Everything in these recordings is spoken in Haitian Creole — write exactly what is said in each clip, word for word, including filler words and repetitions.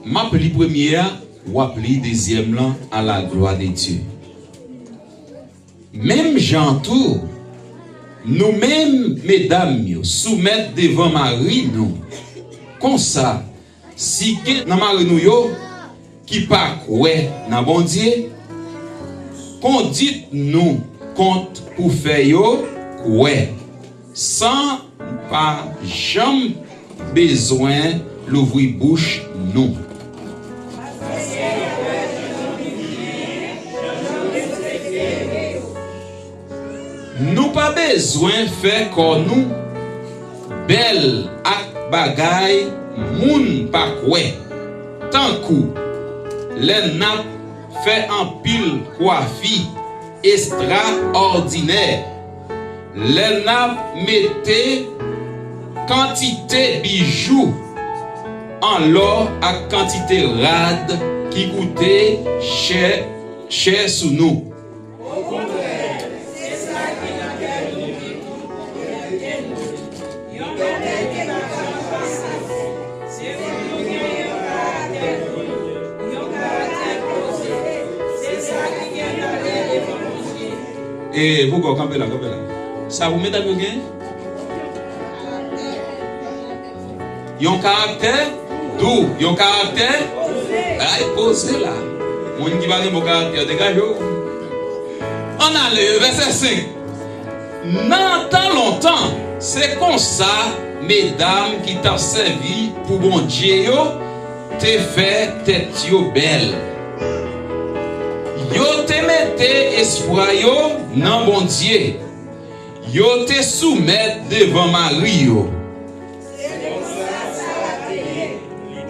M ap li premye a, w ap li dezyèm lan, à la gloire de Dieu. Menm jan tou, nou menm medam yo, soumèt devan mari nou. Konsa, si gen nan mari nou yo ki pa kwè nan Bondye, kondit nou kont pou fè yo kwè, san pa janm bezwen louvri bouch nou. Nou pa bezwen fè kò nou bèl ak bagay moun pa kwè, tankou lè n ap fè anpil kwafi estrawòdinè, lè n ap mete kantite bijou an lò ak kantite rad ki koute chè, chè sou nou. Okontrè, se sa ki nan kè nou ki pou konplete nou. Yon bagay ki pa ka anpase, se pou nou gen yon karaktè doub, yon karaktè poze. Se sa ki gen valè devan Bondye. E, Bougo, kanpe la, kanpe la. Sa pou medam yo gen? Yon karaktè doub, yon karaktè, ay, poze la. Moun ki pa gen bon karaktè, degaje w. Ann ale, vèsè senk. Nan tan lontan, se konsa medam ki t ap sèvi pou Bondye yo te fè tèt yo bèl. Yo te mete espwa yo nan Bondye. Yo te soumèt devan mari yo. Se konsa Sara te ye.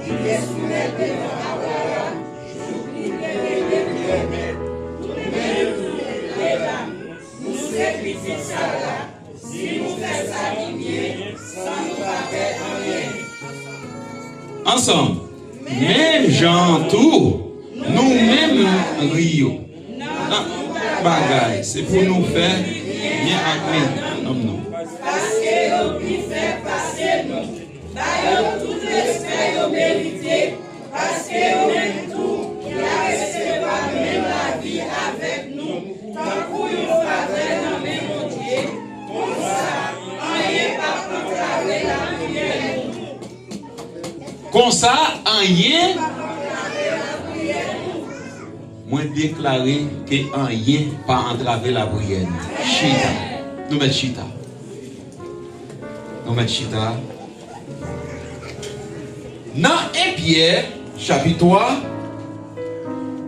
Li te soumèt devan Abraram, jouk li te rele pou yo mèt. Nou menm tou, medam, nou se pitit Sara, si nou fè sa ki byen, san nou pa pè anyen. Ansanm, menm jan an tou, nou menm mari yo, nan tout bagay, se pou nou fè byen ak medam nou. Paske yo pi fèb pase nou. Ba yo tout respè yo merite, paske yo menm tou, y a resevwa menm lavi avèk nou, tankou yon favè nan men Bondye. Konsa, anyen p ap antrave lapriyè nou. Konsa, anyen, mwen deklare ke anyen pa antrave lapriyè nou. Chita. Nou mèt chita. Nou mèt chita. Nan en Pyè, chapit twa,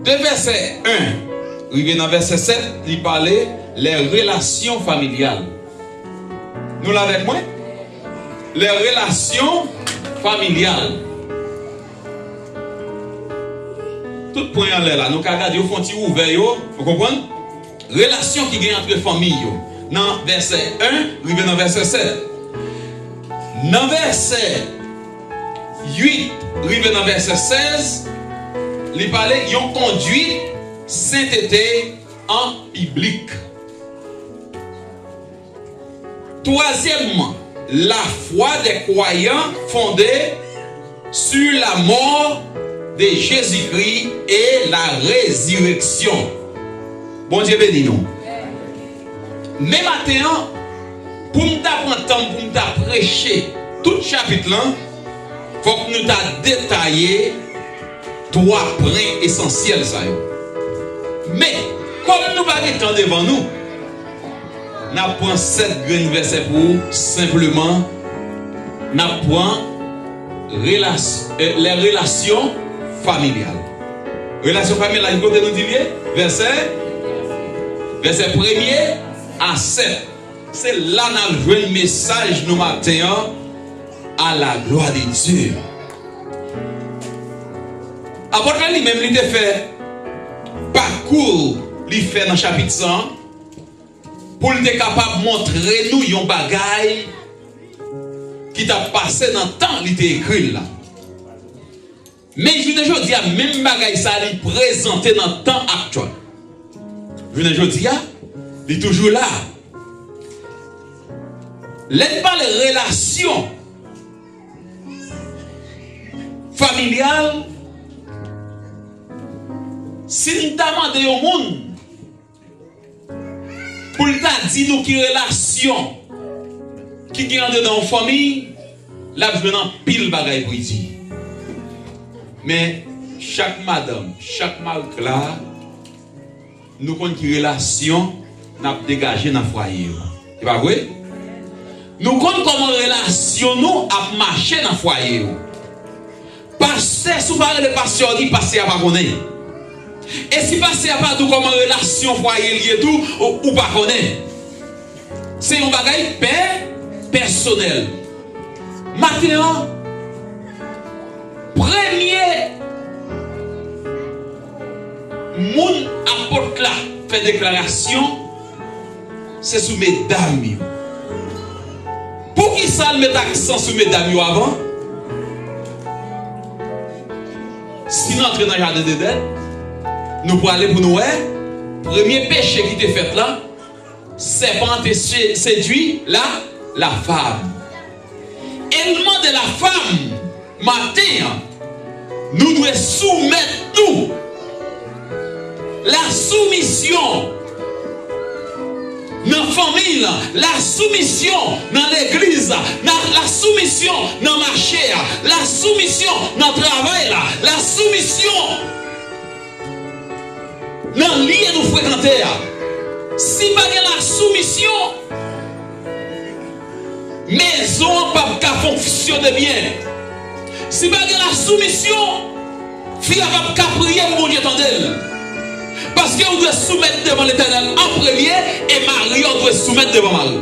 de vèsè en rive nan vèsè sèt, li pale les relations familiales. Nou la avèk mwen? Les relations familiales. Tout pwen anlè la, nou ka gade yo, fè yon ti ouvè yo, ou konprann? Relasyon ki gen antre fanmi yo. Nan vèsè en rive nan vèsè sèt. Nan vèsè uit rive nan vèsè sèz, li pale yon konduit sentete an piblik. Twazyèmman, la foi des croyants fondée sur la mort de Jésus-Christ et la résurrection. Bondye beni nou. Men maten an, pou m ta pran tan m pou m ta preche tout chapit lan, fòk nou ta detaye twa pwen esansyèl sa yo. Men, kòm nou pa gen tan devan nou, n ap pran sèt grenn vèsè pou ou, senpleman, n ap pran relas-, eh, les relations familiales. Relasyon familyal la, ki kote nou di l ye? Vèsè, vèsè premye a sèt. Se la n ap jwenn mesaj nou maten an, à la gloire de Dieu. Apot la li menm, li te fè pakou li fè nan chapit sa an, pou l te kapab montre nou yon bagay ki t ap pase nan tan li te ekri l la. Men jounen jodi a, menm bagay sa a, li prezante nan tan aktyèl. Jounen jodi a, li toujou la. Lè n pale relasyon familyal, Si n ta mande yon moun pou l ta di nou ki relasyon ki gen anndedan yon fanmi, l ap jwenn anpil bagay pou l di. Men, chak madanm, chak mari k la, nou konn ki relasyon n ap degaje nan fwaye yo. Se pa vre? Nou konn kòman relasyon nou ap mache nan fwaye yo. Pastè, si w pa rele pastè, w di pastè a pa konnen. E si pastè a pa di w kòman relasyon fwaye l ye tou, ou, ou pa konnen. Se yon bagay pè, pèsonèl. Maten an, premye moun apot la fè deklarasyon, se sou medam yo. Poukisa l met aksan sou medam yo avan? Si n antre nan jaden Edenn, nou prale pou nou wè premye peche ki te fèt la, sèpan an te se-, sedui la, lafam. E l mande lafam, maten an, nou dwe soumèt nou. Lasoumisyon nan fanmi lan, lasoumisyon nan legliz la, na-, lasoumisyon nan mache a, lasoumisyon nan travay la, lasoumisyon nan lye nou frekante a. Si pa gen lasoumisyon, mezon an p ap ka fonksyone byen. Si pa gen lasoumisyon, fi a p ap ka priye pou Bondye tande l. Paske ou dwe soumèt devan Letènèl an premye, e mari a ou dwe soumèt devan mari w.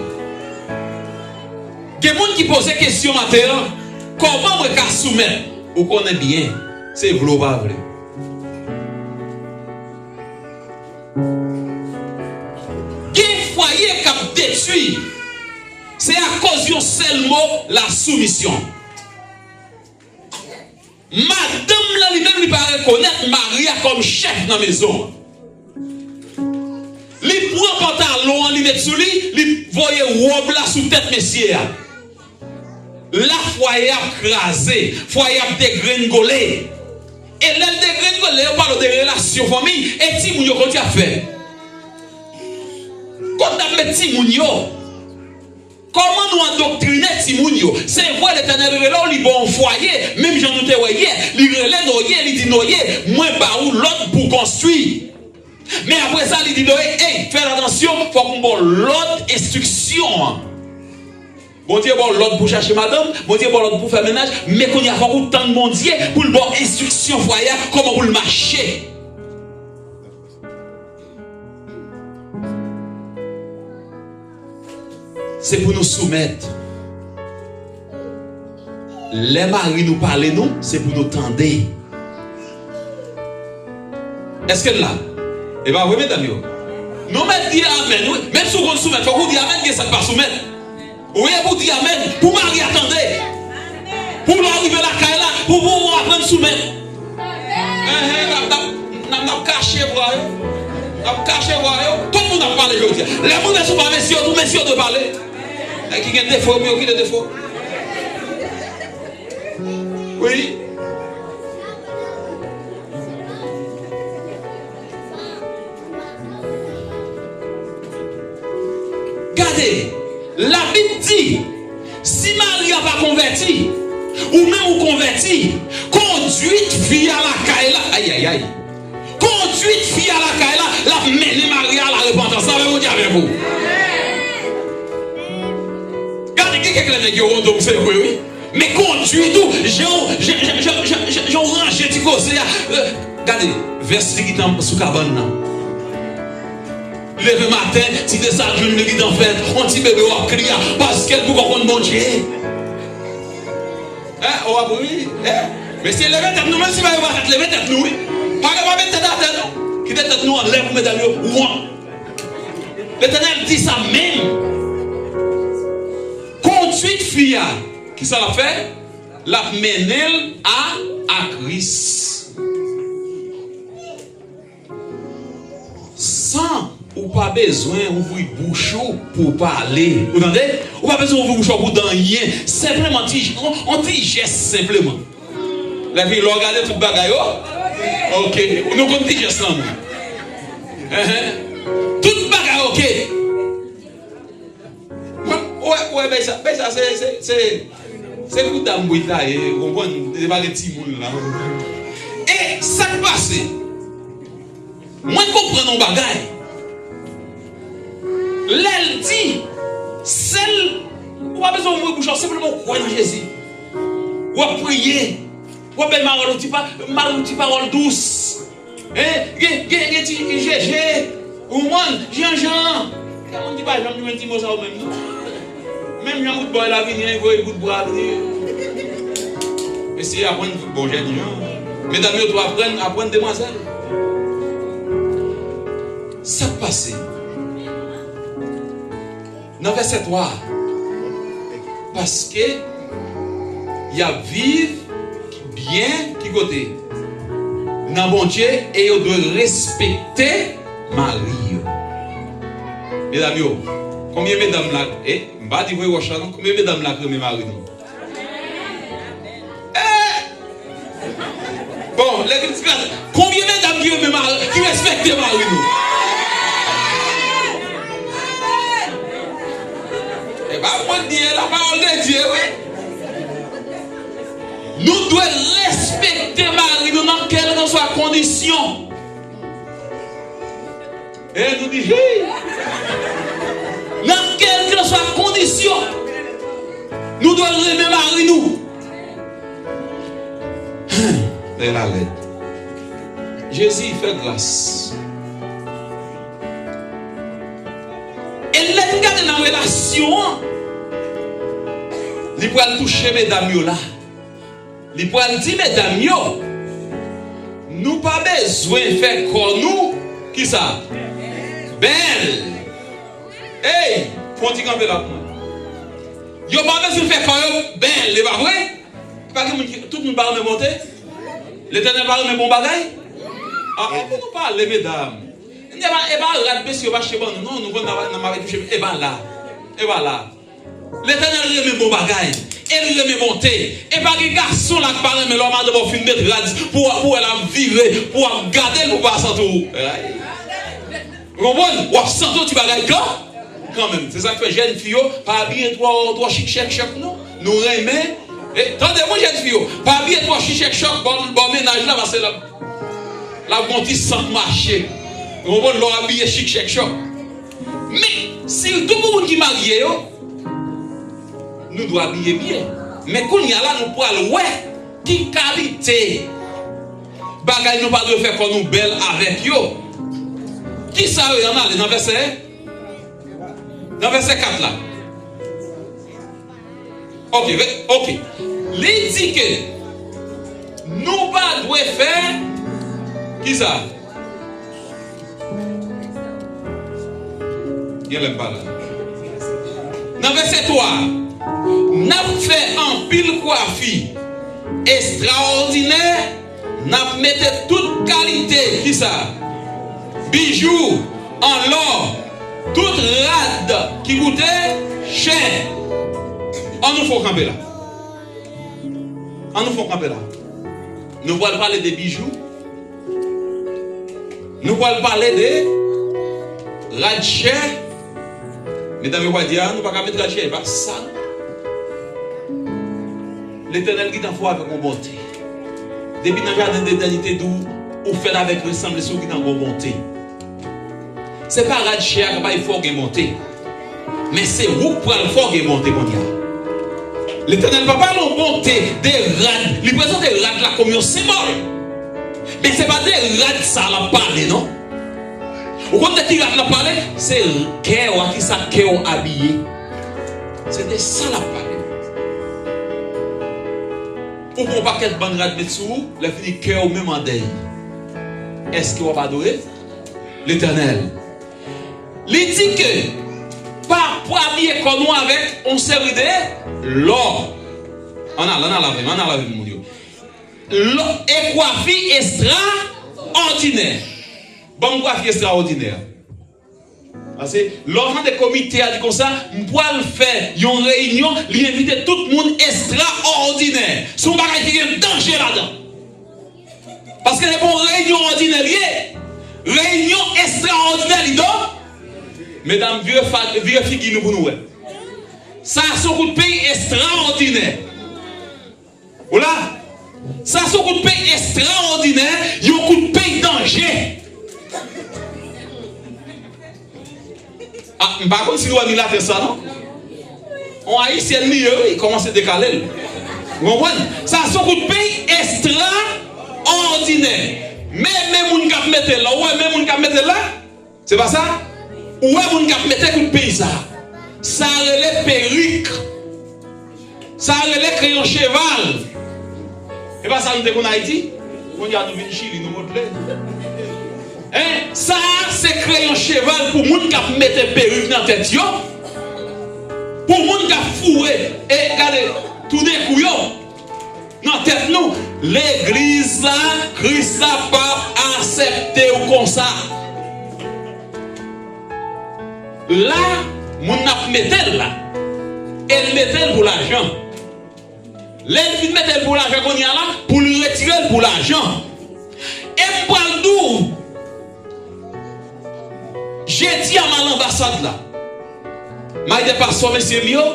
Gen moun ki poze kesyon maten an, kòman mwen ka soumèt? Ou konnen byen, se vle ou pa vle. Gen fwaye k ap detwi, se akoz yon sèl mo, lasoumisyon. Madanm lan li menm li pa rekonèt mari a kòm chèf nan mezon an. Li pran pantalon an, li met sou li, li voye wòb la sou tèt mesye a. La fwaye ap kraze, fwaye ap degrengole. E lè l degrengole, yo pale w de relasyon fanmi, e timoun yo kote y ap fè? Kot n ap met timoun yo? Kòman nou andoktrine timoun yo? Se vre, Letènèl rele w, li ba w yon fwaye, menm jan nou te wè yè, li rele Noye, li di Noye, mwen ba ou lòd pou konstwi. Men apre sa, li di Noye, ey, fè atansyon, fòk m ba w lòd enstriksyon an. Bondye ba w lòd pou chache madanm, Bondye ba w lòd pou fè mennaj, men kounye a fòk ou tann Bondye pou l ba w enstriksyon fwaye a, kòman pou l mache. Se pou nou soumèt. Lè mari nou pale nou, se pou nou tande. Èske n la? E pa vre, medam yo? Nou mèt di amèn, wi. Menm si w konn soumèt, fòk ou di amèn, gen sa k pa soumèt. Ou ye pou di amèn, pou mari a tande. Pou lè w rive lakay la, pou, pou w aprann soumèt. Enhen, n ap, n ap, n ap, n ap kache vwa yo. N ap kache vwa yo. Tout moun ap pale jodi a. Lè moun sou pa mesye yo, tou mesye yo dwe pale. Nèg ki gen defo, pou yo kite defo. Wi. Gade, Labib di, si mari a pa konvèti, ou menm ou konvèti, konduit fi a lakay la, ayayay, konduit fi a lakay la, l ap mennen mari a a la repantans. Sa vle Bondye avèk ou. Gade, gen kèk lè nèg yo wonde w, se vre, wi. Men konduit ou, jan w, jan, jan w ranje ti koze a. Euh, gade, vès li gentan sou kabann nan. Leve maten, ti desajin li gentan fèt, on ti bebe w ap kriye, paske l poko konn Bondye. Hein, w ap ri, hein? Mesye, leve tèt nou, menm si mari pa fèt, leve tèt nou, wi. Pa gen pa met tèt atè, non. Kite tèt nou anlè pou medam yo wont. Letènèl di sa menm. Konduit fi a, kisa l ap fè? L ap mennen l a, a Kris. San ou pa bezwen ouvri bouch ou pou w pale. Ou tande? Ou pa bezwen ouvri bouch ou pou w di anyen. Senpleman, ti, on, on ti jès senpleman. Lè fini, lè w gade tout bagay, o, Ok, nou konn ti jès lan, mwen. Enhen. Tout bagay ok. Mwen, ou wè, ou wè, bay sa, bay sa, se, se, se, se pou dam bouy taye, ou konprann, se pa gen timoun la. E sa k pase? Mwen konprann yon bagay. Lè l di, sèl, ou pa bezwen ouvri bouch ou, senpleman w kwè nan Jezi. W ap priye, w ap bay mari w ti pa, mari w ti pawòl dous. Hein? Gen, gen, gen ti jeje, ou konprann, janjan. Gen moun ki pa janm jwenn ti mo sa yo menm, non. Menm jan bout bòy la vini an, voye bout bwa vini. Mesye, aprann bon jèn jan. Medam yo tou aprann, aprann demwazèl. Sa k pase? Nan vèsè twa a, paske y ap viv byen ki kote? Nan Bondye, e yo dwe respekte mari yo. Medam yo, konbyen medam la, e, m pa di voye wòch la non, konbyen medam la k renmen mari nou? Eh! Bon, legliz gras, konbyen medam ki renmen mari, ki respekte mari nou? E pa mwen k di, e la parole de Dieu, wi. Nou dwe respekte mari nou nan kèlkanswa kondisyon. E nou di, hi! Nan kèlkanswa kondisyon, nou dwe renmen mari nou. Lè la rèd. Jezi fè gras. E lè n gade nan relasyon an, li pral touche medam yo la. Li pral di medam yo, nou pa bezwen fè kò nou, kisa? Bèl. Ey, fè yon ti kanpe la pou mwen. Yo pa bezwen fè kò yo bèl, e pa vre? Pa gen moun ki, tout moun pa renmen monte? Letènèl pa renmen bon bagay? A, a, pou nou pale, medam. E pa, e pa rad mesye yo pa achte ban nou, non, nou konn nan, nan mare touche, e pa la. E pa la. Letènèl renmen bon bagay. E l renmen monte. E pa gen gason la k pa renmen lè madanm ou fin met rad pou, pou wè l ap vire, pou w ap gade l, pou w pa santi w. Ay. Ou konprann? W ap santi w ti bagay kan, kanmenm. Se sa k fè jèn fi yo pa abiye twò, twò chik chèk chèk, non. Nou renmen. E, tande mwen, jèn fi yo, pa abiye twò chik chèk chèk, bò, bò mennaj la, paske l ap, l ap gon ti sant mache. Ou konprann? Lè w abiye chik chèk chèk. Men, sitou pou moun ki marye yo, nou dwe abiye byen. Men kounye a la, nou pral wè ki kalite bagay nou pa dwe fè kò nou bèl avèk yo. Kisa yo ye? Ann ale nan vèsè, nan vèsè kat la. Ok, ve-, ok. Li di ke nou pa dwe fè kisa? Gen lè m pa la. Nan vèsè twa, n ap fè anpil kwafi estrawòdinè, n ap mete tout kalite, kisa? Bijou, an lò, tout rad ki koute chè. An nou fè yon kanpe la. An nou fè yon kanpe la. Nou pral pale de bijou. Nou pral pale de rad chè. Medam yo pral di, a, nou pa ka met rad chè, e pa sa, non. Letènèl gentan fè w avèk yon bonte. Depi nan jaden detènite, di w, ou fèt avèk resanblans, ou gentan gen yon bonte. Se pa rad chè a k ap fè w gen bonte. Men se ou k pral fè w gen bonte kounye a. Letènèl pa pale yon bonte de rad. Li prezante rad la kòm yon senbòl. Men se pa de rad sa l ap pale, non. Ou konn de ki rad l ap pale? Se kè w, a kisa kè w abiye. Se de sa l ap pale. Ou pran yon pakèt bann rad met sou ou, lè fini kè w menm an dèy. Èske w ap adore Letènèl? Li di ke pa pou abiye kò nou avèk yon seri de lò. Ann al, ann al avè m, ann al avè m, moun yo. Lò e kwafi estrawòdinè. Ban m kwafi estrawòdinè. Paske lè w tande komite a di konsa, m pral fè yon reyinyon, li envite tout moun estrawòdinè. Se yon bagay ki gen danje ladan. Paske Se pa yon reyinyon òdinè li ye. Reyinyon estrawòdinè li do. Medam, vire, fa- vire figi nou pou nou wè. Sa se yon kout peny estrawòdinè. Ou la? Sa se yon kout peny estrawòdinè, yon kout peny danje. Ah, m pa konn si nou wè milatès sa non. On ayisyèn li ye wi, kòmanse dekale l. Ou konprann? Sa se yon kout peny estrawòdinè. Men, men moun k ap mete l la, ou wè men moun k ap mete l la? Se pa sa? Ou wè moun k ap mete kout peny sa? Sa rele perik. Sa rele kreyon cheval. E pa sa nou te konn Ayiti? Kounye a nou vin Chili, nou modle. Hein? Sa a se kreyon cheval pou moun k ap mete perik nan tèt yo. Pou moun k ap foure, e gade, toudenkou yo, nan tèt nou, legliz la, Kris la p ap aksepte w konsa. La, moun nan ap mete l la, e l mete l pou lajan. Lè l fin mete l pou lajan kounye a la, pou l retire l pou lajan. E m pral di w, jedi a m al anbasad la. M al de paspò mesye m yo.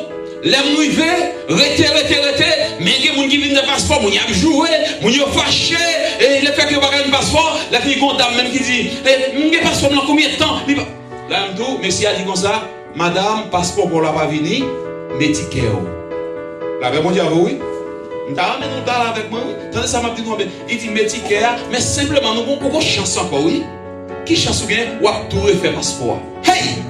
Lè m rive, rete, rete, rete. Men gen moun ki vin de paspò, moun y ap joure, moun yo fache. E lefètke yo pa ka jwenn paspò, lè fini gen yon dam menm ki di, "E, m gen paspò m nan konbyen tan?" Li pa, la menm tou, mesye a di konsa, "Madanm, paspò pa w la pa vini, men tikè w." Lapè Bondye avè w wi. M ta renmen nou t al avèk mwen wi. Tande sa m ap di nou anben. Li di, "Men tikè a, men senpleman nou gon, ou gon chans ankò wi." Ki chans ou gen? W ap tou refè paspò a. Hey!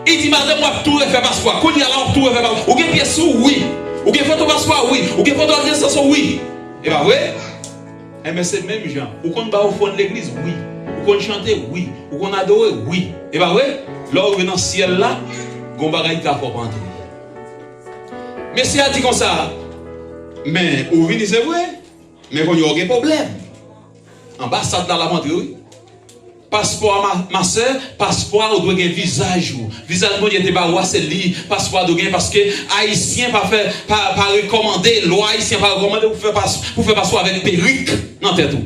Li di, "Madanm, w ap tou refè paspò a. Kounye a la, w ap tou refè paspò a. Ou gen pyès ou? Wi. Ou gen foto paspò a? Wi. Ou gen foto egzistans ou? Wi." E pa vre? Enben, se menm jan. Ou konn ba ofrann legliz? Wi. Ou konn chante? Wi. Ou konn adore? Wi. E pa vre? Lè w rive nan syèl la, gon bagay ki ka fè w pa antre. Mesye a di konsa, "Men, ou vini, se vre, men kounye a w gen pwoblèm." Anbasad la, l ap antre, wi. Paspò a, ma, ma sè, paspò a, ou dwe gen vizaj ou. Vizaj Bondye te ba ou a, se li. Paspò a dwe gen, paske Ayisyen pa fè, pa, pa rekòmande, lwa Ayisyen pa rekòmande pou fè pas, pou fè paspò avèk perik nan tèt ou.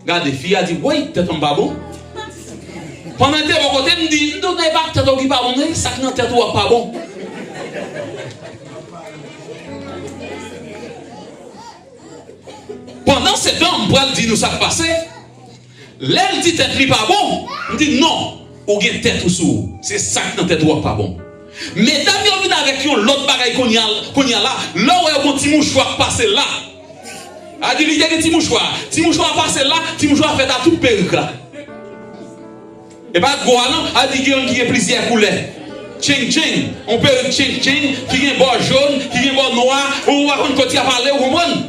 Gade, fi a di, "Woy, tèt an pa bon." Pandan l te bò kote m, di, "M di w, nèg, e pa tèt ou ki pa bon, non, sa k nan tèt ou a pa bon." Pandan se tan, m pral di nou sa k pase. Lè l di tèt li pa bon, m di, "Non, ou gen tèt ou sou ou. Se sa k nan tèt ou a k pa bon." Medam yo vin avèk yon lòt bagay kounye a, kounye a la, lè w wè yon ti mouchwa k pase la. A di li te gen ti mouchwa. Ti mouchwa a pase la, ti mouchwa a fèt a tout perik la. E pa gwo a non, a di gen youn ki gen plizyè koulè. Tcheng tcheng, yon perik tcheng tcheng, ki gen bò jòn, ki gen bò nwa, ou pa konn kote y ap ale, ou konprann?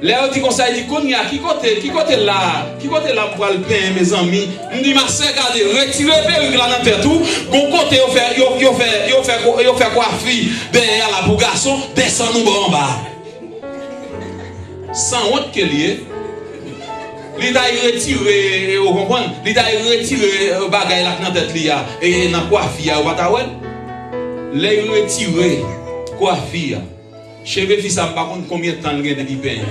Lè yo di konsa, li di, "Kounye a, ki kote, ki kote la, ki kote la m pral penyen, mezanmi?" M di, "Ma sè, gade, retire perik la nan tèt ou, gon kote yo fè, yo, yo fè, yo fè, yo fè kwafi dèyè a la pou gason, desann ou bò anba a." Sanwont ke l ye. Li t al retire, ou konprann? Li t al retire, eh, bagay la k nan tèt li a, e nan kwafi a, ou pa ta wè l? Lè l retire kwafi a, cheve fi sa, m pa konn konbyen tan l gen depi penyen.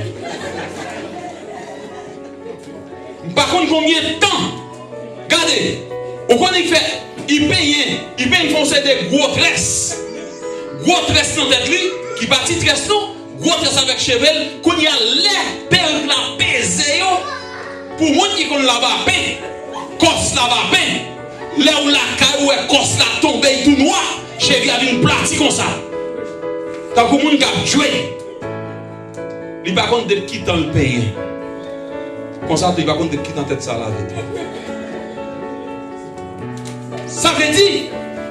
M pa konn konbyen tan. Gade, ou konn li fè, li penyen, li penyen fè yon seri de gwo très. Gwo très nan tèt li, ki pa ti très non, gwo très avèk cheve l. Kounye a, lè perik la peze yo, pou moun ki konn labapen, kòs labapen, lè w lakay ou wè kòs la tonbe, li tou nwa, cheve a vin plati konsa. Tankou moun k ap jwe. Li pa konn depi ki tan l penyen. Konsa tou, li pa konn depi ki tan tèt sa lave tou. Sa vle di,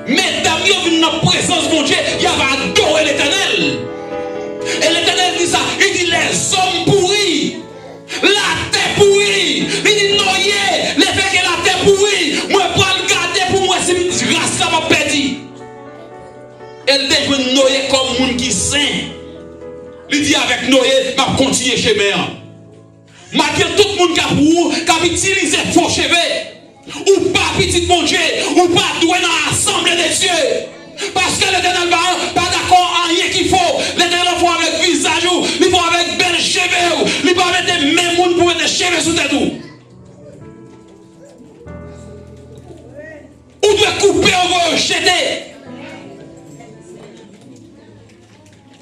medam yo vin nan prezans Bondye, y ap adore Letènèl. E Letènèl di sa, li di, "Lèzòm pouri, latè pouri." Li di, "Noye, lefètke latè pouri, mwen pral gade pou m wè si m, ras la p ap pèdi." E l te jwenn Noye kòm moun ki sen. Li di avèk Noye, "M ap kontinye chemen an." Malgre tout moun k ap wou, k ap itilize fo cheve, ou pa pitit Bondye, ou pa dwe nan asanble de Dye. Paske Letènèl pa, pa dakò anyen ki fo. Letènèl fè w avèk vizaj ou, li fè w avèk bèl cheve.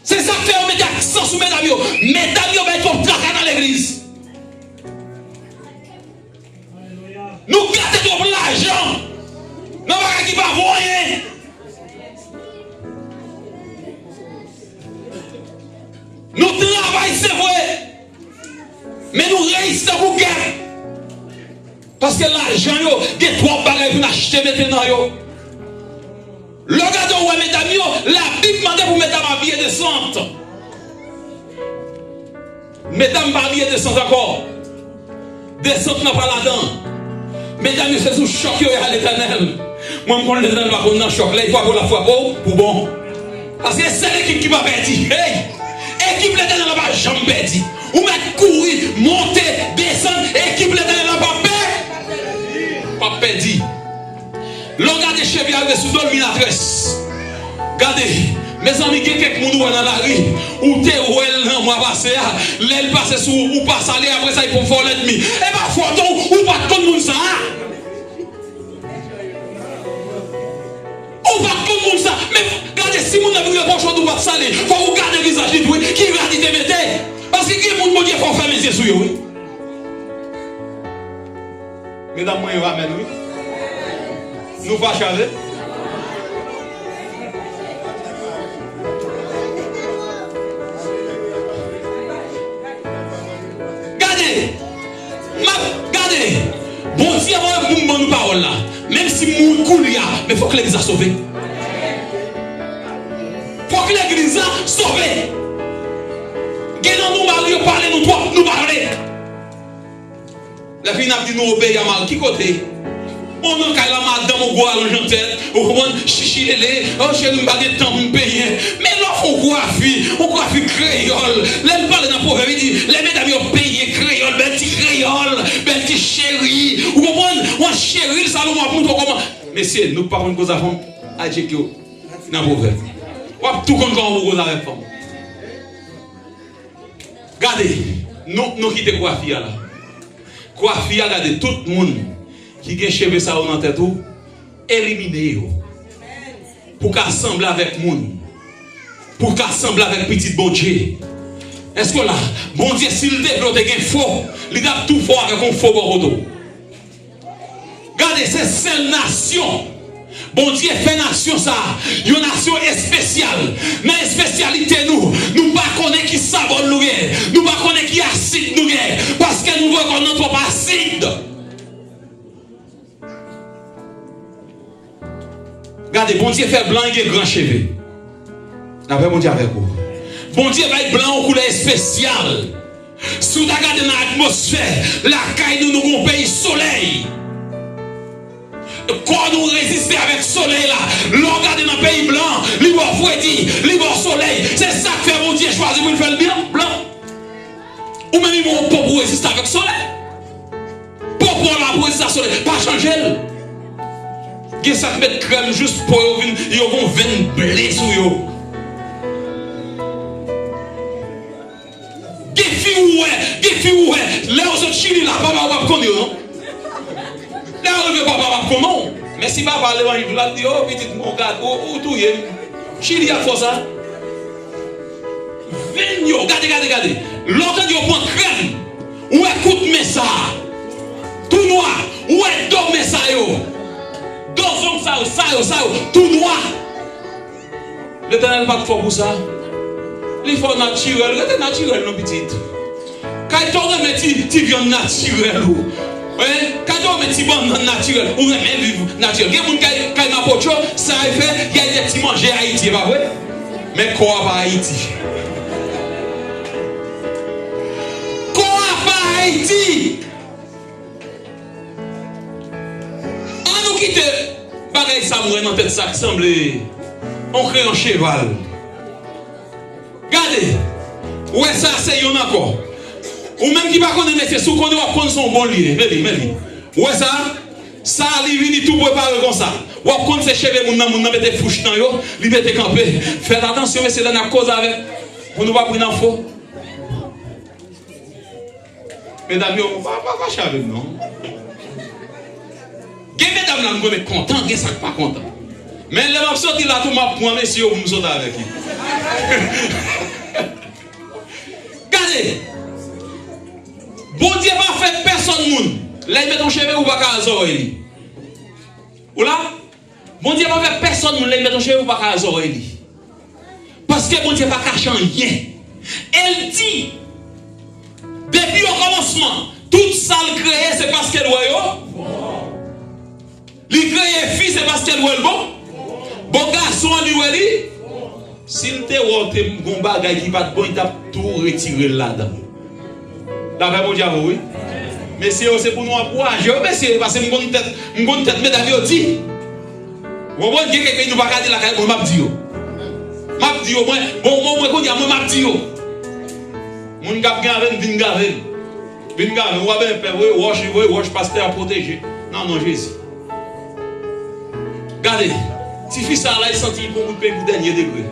Se sa k fè yo mete aksan sou medam yo. Medam yo bay twòp traka nan legliz. Nou gate twòp lajan nan bagay ki pa vo anyen. Nou travay, se vre, men nou reyisi tankou gèp. Paske lajan yo, gen twòp bagay pou n achte mete nan yo. Lè w gade, w wè medam yo, Labib mande pou medam abiye desant. Medam pa abiye desant ankò. Desant nan pa ladan. Medam yo, se sou chòk yo ye a Letènèl. Mwen, m konn Letènèl pa konn nan chòk. Lè l frape w, l ap frape w pou bon. Paske sèl ekip ki pa pèdi. Hey! Ekip Letènèl la pa janm pèdi. Ou mèt kouri, monte, desann, ekip Letènèl la p ap pè-, p ap pèdi. Lè w gade cheve a rive sou do l, minatrès. Gade, mezanmi, gen kèk moun ou wè nan lari, ou te wè l nan mwa pase a, lè l pase sou ou, ou pa salye, apre sa, li pou fè w lènmi. E pa fòt ou, ou pa t konn moun sa a. Ou pa t konn moun sa. Men gade, si moun nan vin repwoche w, ou pa t salye, fò ou gade vizaj li tou, wi, ki rad li te mete. Paske gen moun Bondye fè w fèmen zye sou yo, wi. Medam mwen yo, amèn, wi. Nou fache avè l? Gade! M ap gade! Bondye voye pou m ban nou pawòl la. Menm si m mouri koulye a, men fòk legliz la sove. Fòk legliz la sove. Gen nan nou, mari yo pale nou twòp, nou pa vle. Lèfini ap di nou obeyi a mari. Ki kote? Ou nan kay la, madanm ou gwo alonj nan tèt, ou konprann, chichi lele, o cheri, m pa gen tan pou m penyen. Men lè w fè yon kwafi, yon kwafi kreyòl, lè l pale nan pwovèb, li di, lè medam yo penyen kreyòl, bèl ti kreyòl, bèl ti cheri, ou konprann, yon cheri, l Salomon ap montre w kòman. Mesye, nou k pa konn koze a fanm, al tcheke yo nan pwovèb. W ap tou konn kòman pou koze avèk fanm. Gade, nou, nou kite kwafi a la. Kwafi a, gade, tout moun ki gen cheve sa yo nan tèt ou, elimine yo. Pou w ka sanble avèk moun. Pou w ka sanble avèk pitit Bondye. Èske w la? Bondye, si l te vle w te gen fo, li t ap tou fè w avèk yon fo bò kote w. Gade, se sèl nasyon. Bondye fè nasyon sa a yon nasyon espesyal. Nan espesyalite nou, nou pa konnen ki sabòn nou gen. Nou pa konnen ki asid nou gen. Paske nou voye kò nou twòp asid. Gade, Bondye fè blan gen gran cheve. Lapè Bondye avèk ou. Bondye bay blan yon koulè espesyal. Si w ta gade nan atmosfè lakay nou, nou gon peyi solèy. Kò nou reziste avèk solèy la. Lè w gade nan peyi blan, li ba w fredi, li ba w solèy. Se sa k fè Bondye chwazi pou l fè l blan, blan. Ou menm, li ba w po pou w reziste avèk solèy. Po, po la pou w reziste a solèy. Pa chanje l. Gen sa k met krèm jis po yo vin, yo gon venn ble sou yo. Gen fi ou wè, gen fi ou wè, lè yo sot Chili la, papa ou p ap konn yo, non. Lè yo rive, papa p ap konn, non. Men si papa levanjil tou, l ap di, o, pitit mwen, ou gad, ou, ou touye m. Chili ap fè w sa. Venn yo, gade, gade, gade. Lè w tande yo pran krèm, ou wè kout men sa a, tou nwa, ou wè do men sa yo, do zonm sa yo, sa yo, sa yo, tou nwa. Letènèl pa t fè w pou sa. Li fè w natirèl. Rete natirèl non, pitit. Kay to renmen ti, ti vyann natirèl ou. Wi, kay to renmen ti bannann natirèl. Ou renmen viv natirèl. Gen moun kay, kay mapotcho, sa y fè, y al de ti manje Ayiti, e pa vre? Men kò a pa Ayiti. Kò a pa Ayiti. An nou kite bagay sa m wè nan tèt sa k sanble yon kreyon cheval. Gade, ou wè sa se yonn ankò. Ou menm ki pa konnen metye, si w konnen w ap konn se yon bon li ye. Men li, men li. Ou wè sa? Sa li vini tou prepare konsa. W ap konn se cheve moun nan, moun nan mete fouch nan yo, li mete kanpe. Fèt atansyon mesye lè n ap koze avèk, pou nou pa pran nan fo. Medam yo, pa, pa fache avè m non. Gen medam la m konnen kontan, gen sa k pa kontan. Men lè m ap soti la tou, m ap pran mesye yo pou m sot avèk li. Gade! Bondye pa fè pèsonn moun. Lè l met yon cheve, ou pa ka al zòrèy li. Ou la? Bondye pa fè pèsonn moun, lè l met yon cheve, ou pa ka al zòrèy li. Paske Bondye pa kache anyen. E l di, depi okòmansman, tout sa l kreye, se paske l wè yo. Li kreye fi, se paske l wè l bon. Bon, gason an, li wè li. Si l te wè w te gon bagay ki pa t bon, li t ap tou retire l ladan. Lapè Bondye avè w, wi. Mesye yo, se pou nou ankouraje yo, mesye, paske m konn tèt, m konn tèt medam yo di. Ou konprann? Gen kèk peyi nou pa ka di lakay mwen, m ap di yo. M ap di yo, mwen, bon, bon, mwen kounye a, mwen, m ap di yo. Moun k ap gave m, vin gave m. Vin gade, w ap enpè, voye wòch, voye wòch, pastè a pwoteje. Nan non Jezi. Gade, tifi sa a la, li santi li pran kout peny pou dènye degre.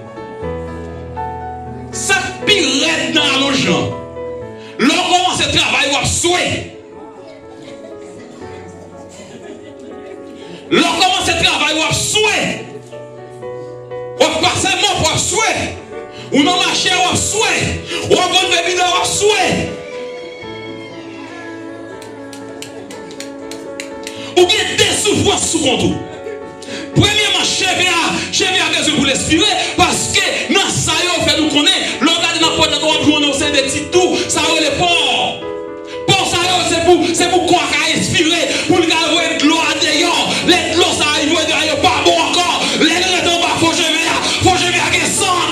Sa k pi rèd nan alonj lan, lè w kòmanse travay, w ap swe. Lè w kòmanse travay, w ap swe. W ap pase mòp, w ap swe. Ou nan mache a, w ap swe. Ou ap leve bidon, w ap swe. Ou gen de soufrans sou kont ou. Premyèman, cheve a, cheve a bezwen pou l espire, paske nan sa yo fè nou konnen, lè w gade nan pòt la, w ap jwenn yon seri de ti tou, sa yo rele pò. Pò sa yo, se pou, se pou kò a ka espire, pou l ka voye dlo a deyò. Lè dlo sa a voye deyò, yo pa bon ankò. Lè l rete anba fo cheve a, fo cheve a gen san.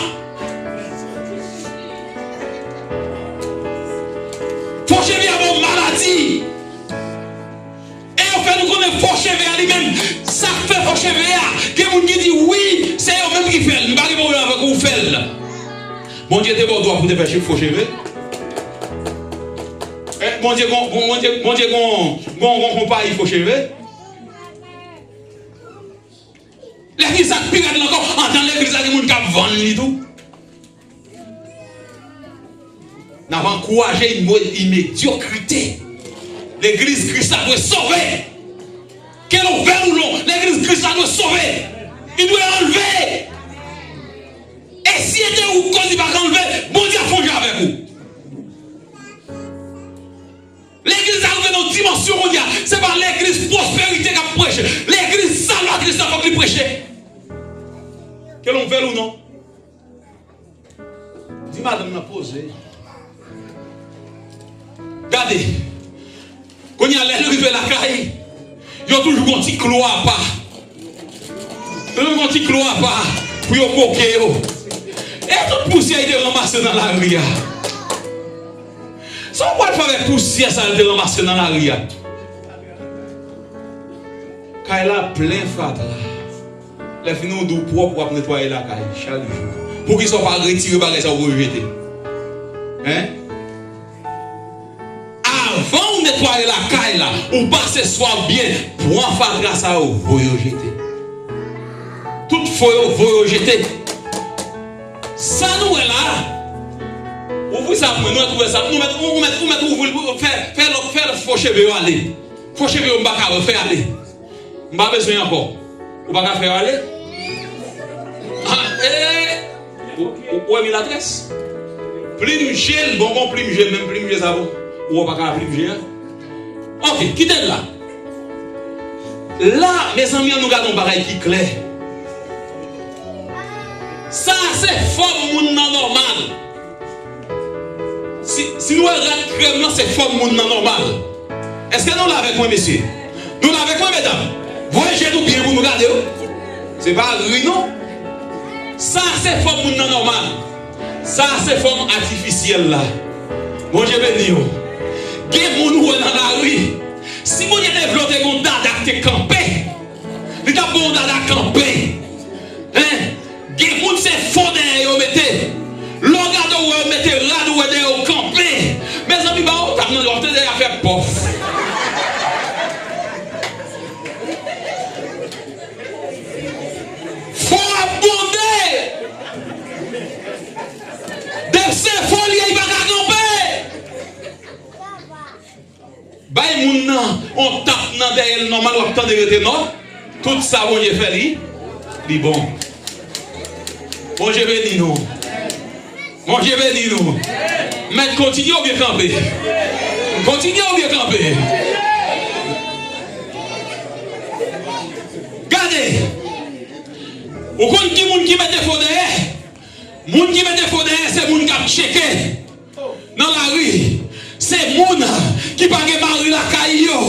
Fo cheve a bon maladi. E yo fè nou konnen fo cheve a li menm. Sa k fè fo cheve a, gen moun ki di, wi, se yo menm ki fè l. M pa gen pwoblèm avèk ou, ou fè l. Bondye te ba w dwa pou te fè fo cheve? Eh, Bondye gon, gon, Bondye, Bondye gon, gon, gon konpayi fo cheve? Legliz la k pi rèd la ankò, anndan legliz la gen moun k ap vann li tou. N ap ankouraje yon medyokrite. Legliz Kris la dwe sove. Ke l ouvè ou non, legliz Kris la dwe sove. Li dwe anlve. E si e te ou k koz li pa ka anlve, Bondye ap fè yon jan avèk ou. Legliz la rive nan yon dimansyon kounye a, se pa legliz pwosperite k ap preche. Legliz salvatris la fòk li preche. Ke l ouvè ou non. Di madanm nan poze. Gade. Kounye a, lè l rive lakay, yo toujou gon ti klo apa. Yo toujou gon ti klo apa pou yo koke yo. E tout pousyè li te ranmase nan lari a. Sa w pral fè avèk pousyè sa yo te ranmase nan lari a? Kay la plen fatra. Lè fini w di w pwòp, w ap netwaye lakay chak jou. Poukisa w pa retire bagay sa yo pou yo jete? Hein? Avan w netwaye lakay la, ou pase swa w byen, pran fatra sa yo, voye yo jete. Tout fo yo, voye yo jete. Sa nou wè la, ouvri sa pou mwen, nou mèt ouvè sa, nou mèt, ou mèt, ou mèt ouvri l pou fè, fè lòt, fè lòt fo cheve yo ale. Fo cheve yo m pa ka wè, fè ale. M pa bezwen ankò. Ou pa ka fè yo ale? Ah, eh! Ou, ou, ou wè milatrès? Plim je l, bon, bon, plim je l, menm plim je sa bon. Ou pa ka plim je a? Ok, kite l la. La, mezanmi, ann nou gade yon bagay ki klè. Sa a se fòm moun nan nòmal. Si, si nou wè rad krèm nan, se fòm moun nan nòmal. Èske nou la avèk mwen, mesye? Nou la avèk mwen, medam? Voye je nou byen pou nou gade, wi. Se pa ri, non. Sa a se fòm moun nan nòmal. Sa a se fòm atifisyèl la. Bondye beni w. Gen moun ou wè nan lari. Si Bondye te vle w te gen yon dada ki te kanpe, li t ap gen yon dada kanpe. Hein? Gen moun se fo dèyè yo mete. Lè w gade w wè yo mete rad ou wè dèyè yo kanpe. Mezanmi, ba w tap nan lòt dèyè a fè pòf. Fo ap bonde. Depi se fo li ye, li pa ka kanpe. Bay moun nan on tap nan dèyè l nòmal, w ap tande rete nò. Tout sa Bondye fè li. Li bon. Bondye beni nou. Bondye beni nou. Mèt kontinye oubyen kanpe? Kontinye oubyen kanpe? Gade! Ou konn ki moun ki mete fo dèyè? Moun ki mete fo dèyè se moun k ap tcheke nan lari. Se moun ki pa gen mari lakay yo.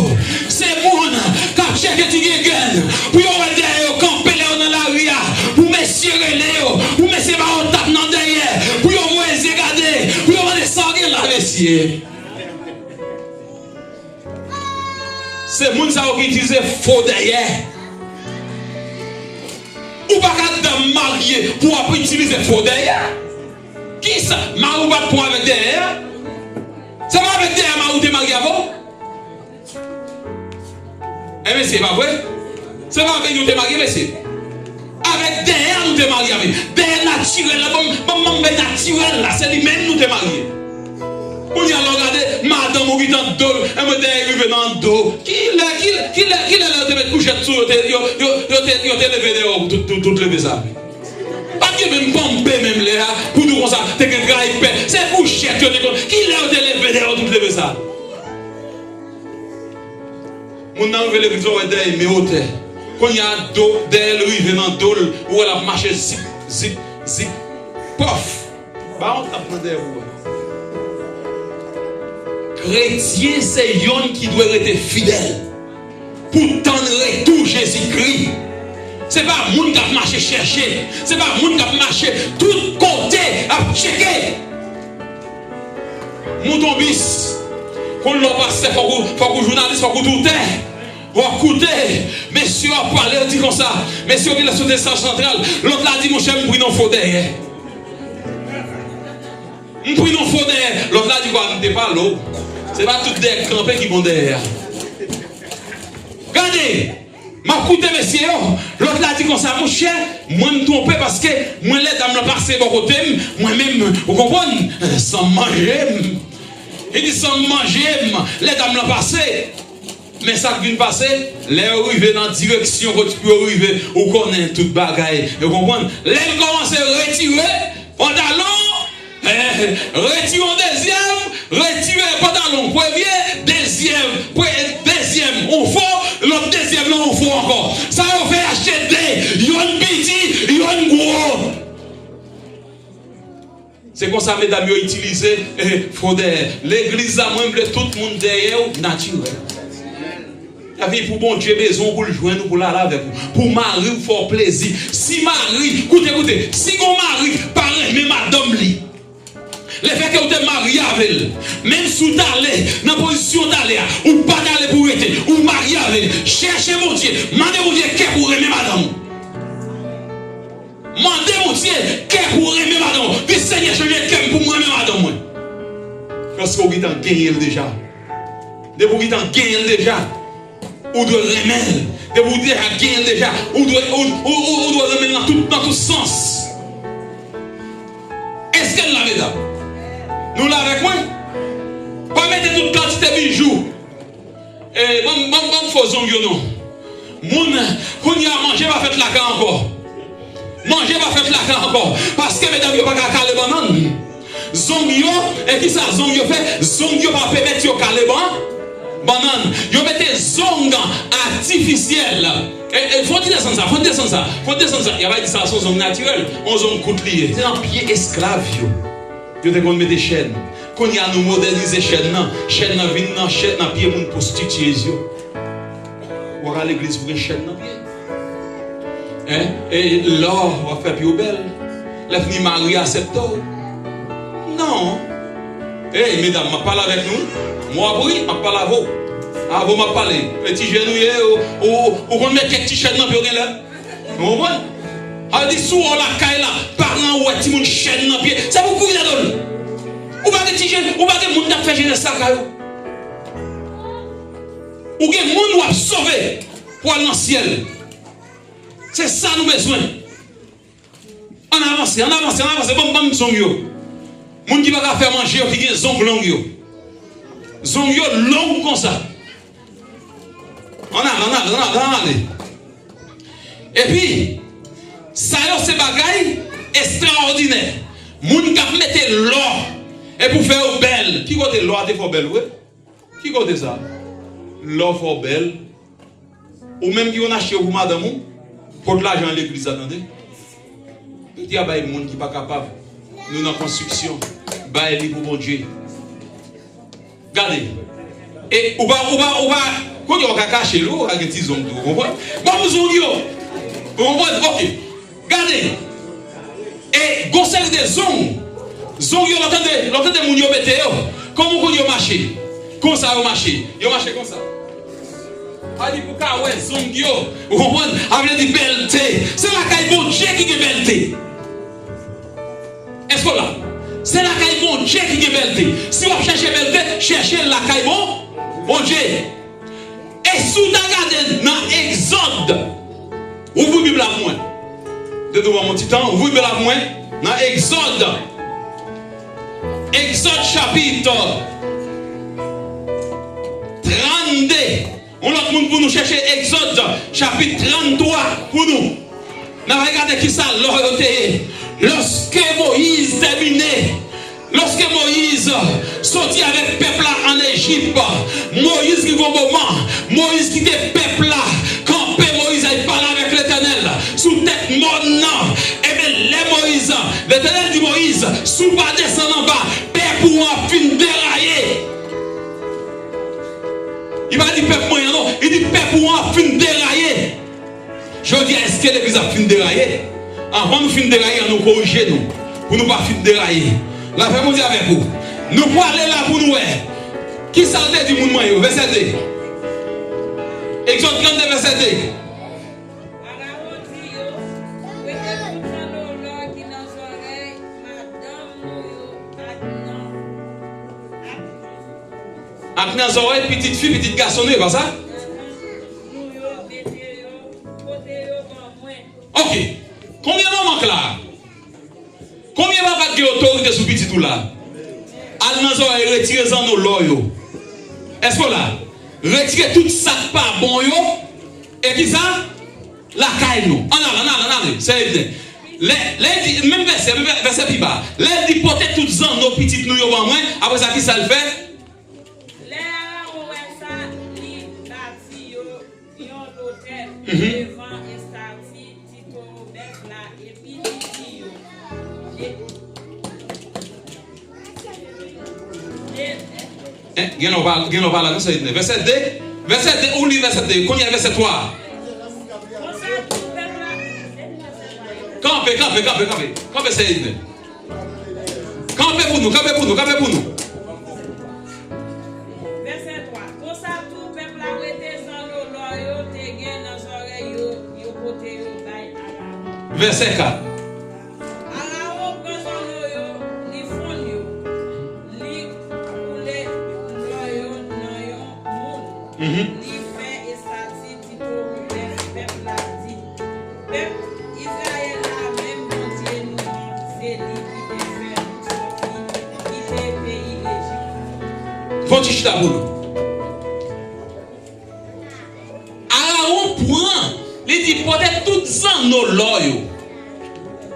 Se moun k ap chèche ti gengèn pou yo wè dèyè yo kanpe lè yo nan lari a, pou mesye rele yo, pou mesye ba yo tap nan dèyè, pou yo voye zye gade, pou yo mande sa w gen la, mesye. Se moun sa yo ki itilize fo dèyè. Ou pa ka dam marye pou w ap itilize fo dèyè. Kisa? Mari w pa t pran avèk dèyè a? Se pa avèk dèyè mari w te marye avè w? E mesye, pa vre? Se pa avèk li w te marye, mesye? Avèk dèyè a nou te marye avè. Dèyè natirèl la, banm, banm, banm bay natirèl la, se li menm nou te marye. Kounye a, lè w gade, madanm ou gentan do l, e mwen dèyè rive nan do. Kilè, kilè, kilè, kilè lè yo te met kouchèt sou yo, te, yo, yo, yo te, yo te leve dèyè w tout, tout, tout leve sa? Pa t gen menm panpe menm lè a, pou di w konsa, te gen dray pè. Se kouchèt yo te konn. Kilè yo te leve dèyè w tout leve sa? Moun nan rive legliz, ou wè dèyè men otè. Kounye a, do, dèyè l rive nan do l, ou wè l ap mache zip, zip, zip. Pòf! Ba yon tap nan dèyè pou wè. Kretyen se yonn ki dwe rete fidèl pou tann retou Jezikri. Se pa moun k ap mache chèche, se pa moun k ap mache tout kote ap tcheke. Mouton bis, konn lè w pastè, fòk ou, fòk ou jounalis, fòk ou doutè. W ap koute, mesye yo ap pale, yo di konsa, mesye yo genlè sou desaj santral, lòt la di, monchè, m pri nan fo dèyè. M pri nan fo dèyè. Lòt la di, kwa, m te pale w. Se pa tout dèyè k kanpe ki bon dèyè a. Gade! M ap koute mesye yo. Lòt la di konsa, monchè, mwen m twonpe paske mwen lè dam lan pase bò kote m, mwen menm, ou konprann, san m manje m. Li di san m manje m, lè dam lan pase. Men sa k vin pase, lè yo rive nan direksyon kote pou yo rive, ou konnen tout bagay, ou konprann. Lè l kòmanse retire pantalon, Eh, retire yon dezyèm, retire pantalon premye, dezyèm, pre-, dezyèm, yon fo, lòt dezyèm lan yon fo ankò. Sa yo fè achte de, yonn piti, yonn gwo. Se konsa medam yo itilize, eh, fo dèyè. Legliz la, mwen vle tout moun dèyè w natirèl. Sa vle pou Bondye bezwen w pou l jwenn ou, pou l ale avèk ou. Pou mari w fè w plezi. Si mari, koute, koute, si gon mari pa renmen madanm li, lefètke ou te marye avè l, menm si w t ale nan pozisyon w t ale a, ou pa t ale pou w rete, ou marye avè l, chèche Bondye, mande Bondye kè pou w renmen madanm ou. Mande Bondye kè pou w renmen madanm ou. Di, Senyè, chanje kè m pou m renmen madanm mwen. Paske w gentan genyen l deja. Depi w gentan genyen l deja, ou dwe renmen l. Depi w deja genyen l deja, ou dwe, ou, ou, ou, ou dwe renmen l nan tout, nan tout sans. Èske n la, medam? Nou la avèk mwen? Pa mete tout kantite bijou. E, ban m, ban m, ban m fo zong yo non. Moun, kounye a manje pa fèt lakay ankò. Manje pa fèt lakay ankò. Paske medam yo pa ka kale bannann. Zong yo, e kisa zong yo fè? Zong yo pa pèmèt yo kale ban, bannann. Yo mete zong atifisyèl. E, e, fò n desann sa, fò n desann sa, fò n desann sa. Y a pa di sa se yon zong natirèl, yon zong kout li ye. Se nan pye esklav yo. Yo te konn mete chèn. Kounye a nou modènize chèn nan. Chèn nan vin nan chèn nan pye moun pwostityez yo. Ou al legliz pou gen chèn nan pye. Hein? E lò w ap fè pye w bèl. Lè fini mari aksepte w. Non. Ey, medam, m ap pale avèk nou. Mwen ap ri, m ap pale avè w. Avè w m ap pale. E ti jèn ou ye, ou, ou, ou konn met kèk ti chèn nan pye w genlè. Ou konprann? Sa vle di, si w wè w lakay la, paran w wè timoun chèn nan pye, se pou kouri nan do l. Ou pa gen ti jèn, ou pa gen moun k ap fè jenès lakay ou. Ou gen moun w ap sove pou al nan syèl. Se sa nou bezwen. Ann avanse, ann avanse, ann avanse. Ban m, ban m zong yo. Moun ki pa ka fè manje yo, ki gen zong long yo. Zong yo long konsa. Ann ale, ann ale, ann ale, ann ale. Epi, Sa yo se bagay estraòdinè. Moun k ap mete lò e pou fè yo bèl. Ki kote lò a te fè w bèl vre? Ki kote sa? Lò fè w bèl. Ou menm ki konn achte yo pou madanm ou, pot lajan legliz la, tande. Pete a bay moun ki pa kapab. Nou nan konstriksyon. Bay li pou Bondye. Gade. E ou pa, ou pa, ou pa, kounye a ou ka kache l, ou ka gen ti zong tou, ou konprann? Ban m zong yo. Ou konprann? Oke. Gade. E gon seri de zong. Zong yo, lè w tande, lè w tande moun yo mete yo. Kòman w konn yo mache? Konsa yo mache. Yo mache konsa. A di pou ka wè zong yo. Ou konprann? A vle di bèlte. Se lakay Bondye ki gen bèlte. Èske w la? Se lakay Bondye ki gen bèlte. Si w ap chèche bèlte, chèche l lakay Bon, Bondye. E si w ta gade nan Egzòd, ouvri Bib la pou mwen. De nou ban m yon ti tan, ouvri Bib la pou mwen. Nan Egzòd, Egzòd chapit trannde. Yon lòt moun pou nou chèche Egzòd chapit tranntwa pou nou. N a regade kisa lò yo te ye. Lòske Moyiz tèmine, lòske Moyiz soti avèk pèp la ann Ejip, Moyiz rive yon moman, Moyiz kite pèp la kanpe, Moyiz al pale avèk Letènèl sou tèt mòn nan. Ebyen, lè Moyiz, Letènèl di Moyiz, si w pa desann anba, pèp ou an ap fin deraye. Li pa di pèp mwen an non, li di pèp ou an ap fin deraye. Jodi a, èske legliz ap fin deraye? Anvan nou fin deraye, ann nou korije nou, pou nou pa fin deraye. Lapè Bondye avèk ou. Nou prale la pou nou wè. Kisa l te di moun mwen yo? Vèsè de. Egzòd trannde, vèsè de. Farawon di yo, "Wete tout zanno lò ki nan zòrèy madanm nou yo ak nan, ak, ak nan zòrèy pitit fi, pitit gason nou yo," pa sa? "Madanm nou yo, mete yo, pote yo ban mwen." Oke. Konbyen manman k la? Konbyen papa k gen otorite sou pitit ou la? Al nan zòrèy, retire zanno lò yo. Èske w la? Retire tout sa k pa bon yo. E kisa? Lakay nou. Ann ale, ann ale, ann ale. Sè Ebnè. Lè, lè l di, menm vèsè, menm vè-, vèsè pi ba. Lè l di, "Pote tout zanno pitit nou yo ban mwen," apre sa, kisa l fè? Lè Arawon wè sa, li bati yo yon lotèl devan estati ti towo bèf la, epi li di yo, e, e, Eh, gen lè w pa, gen lè w pa la, non, Seyid. Vèsè de, vèsè de, ou li vèsè de, kounye a vèsè twa. Konsa tout pèp la, kanpe, kanpe, kanpe, kanpe, kanpe, Seyid. Kanpe pou nou, kanpe pou nou, kanpe pou nou. Vèsè twa. Konsa tout pèp la wete zanno lò yo te gen nan zòrèy yo, yo pote yo bay Arawon. Vèsè kat. Arawon pran zanno yo, li fonn yo, li koule lò yo nan yon moul. Mhm. Li fè estati ti towo bèf, pèp la di, pèp Izrayèl la, menm Bondye nou an, se li ki te fè nou sòti kite peyi Lejip la. Fon ti chita pou nou. Arawon pran, li di, "Pote tout zanno lò yo,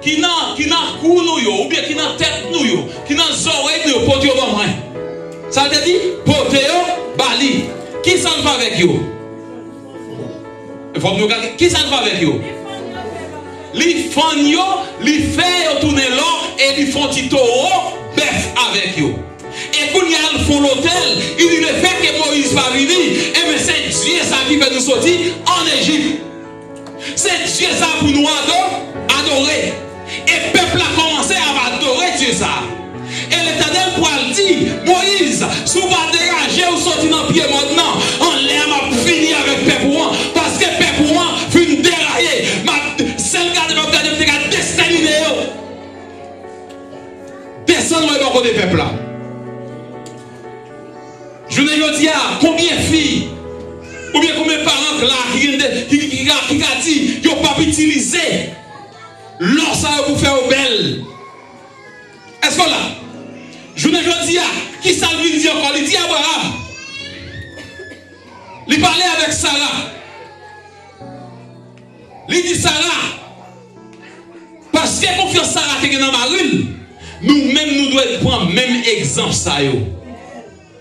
ki nan, ki nan kou nou yo, oubyen ki nan tèt nou yo, ki nan zòrèy nou yo, pote yo ban mwen." Sa l te di, "Pote yo ba li." Kisa l fè avèk yo? Fòk nou gade, kisa l fè avèk yo? Li fann yo, li fè yo tounen lò, e li fè yon ti towo bèf avèk yo. E kounye a, l fè yon lotèl, li di, "Lefètke Moyiz pa vini, ebyen, se Dye sa ki fè nou soti ann Ejip. Se Dye sa pou nou ado-, adore." E pèp la kòmanse ap adore Dye sa. E Letènèl pral di, "Moyiz, si w pa deraje w soti nan pye mòn nan, anlè a m ap fini avèk pèp ou an, paske pèp ou an fin deraye. M ap, sèl gade m ap gade, m te ka destèmine yo." Desann wè bò kote pèp la. Jounen jodi a, konbyen fi oubyen konbyen paran k la ki gen de, ki, ki, ki ka, ki ka di yo p ap itilize lò sa yo pou fè yo bèl? Èske w la? Jounen jodi a, kisa l vin di ankò? Li di Abraram, li pale avèk Sara. Li di Sara, Paske konfyans Sara te gen nan mari l, nou menm nou dwe pran menm egzanp sa yo.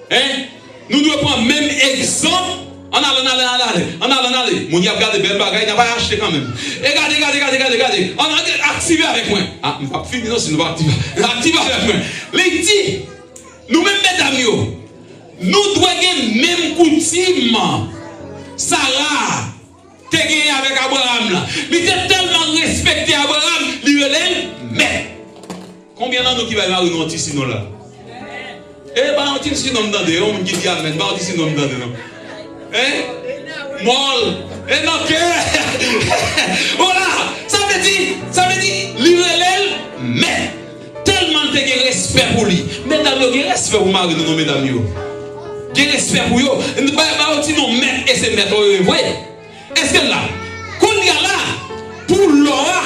Hein? Nou dwe pran menm egzanp. Ann ale, ann ale, ann ale, ann ale, ann ale. Moun y ap gade bèl bagay, n ap al achte kanmenm. E gade, gade, gade, gade, gade. Ann, ann, aktive avèk mwen. Ah, m p ap fini non, si nou pa aktive. Aktive avèk mwen. Li di, nou menm medam yo, nou dwe gen menm koutim Sara te genyen avèk Abraram la. Li te tèlman respekte Abraram, li rele l mèt. Konbyen nan nou ki bay mari nou yon ti sinon la? E, ba yon ti sinon m tande, yon moun ki di amèn, ba yon ti sinon m tande non. Hein? Mòl. E nan kè. Voilà. Sa vle di, sa vle di, li rele l mèt. Tèlman l te gen respè pou li. Medam yo, gen respè pou mari nou non, medam yo. Gen respè pou yo. Ba, ba yo ti non mèt, e se mèt yo ye vre. Èske l la? Kounye a la, pou lò a,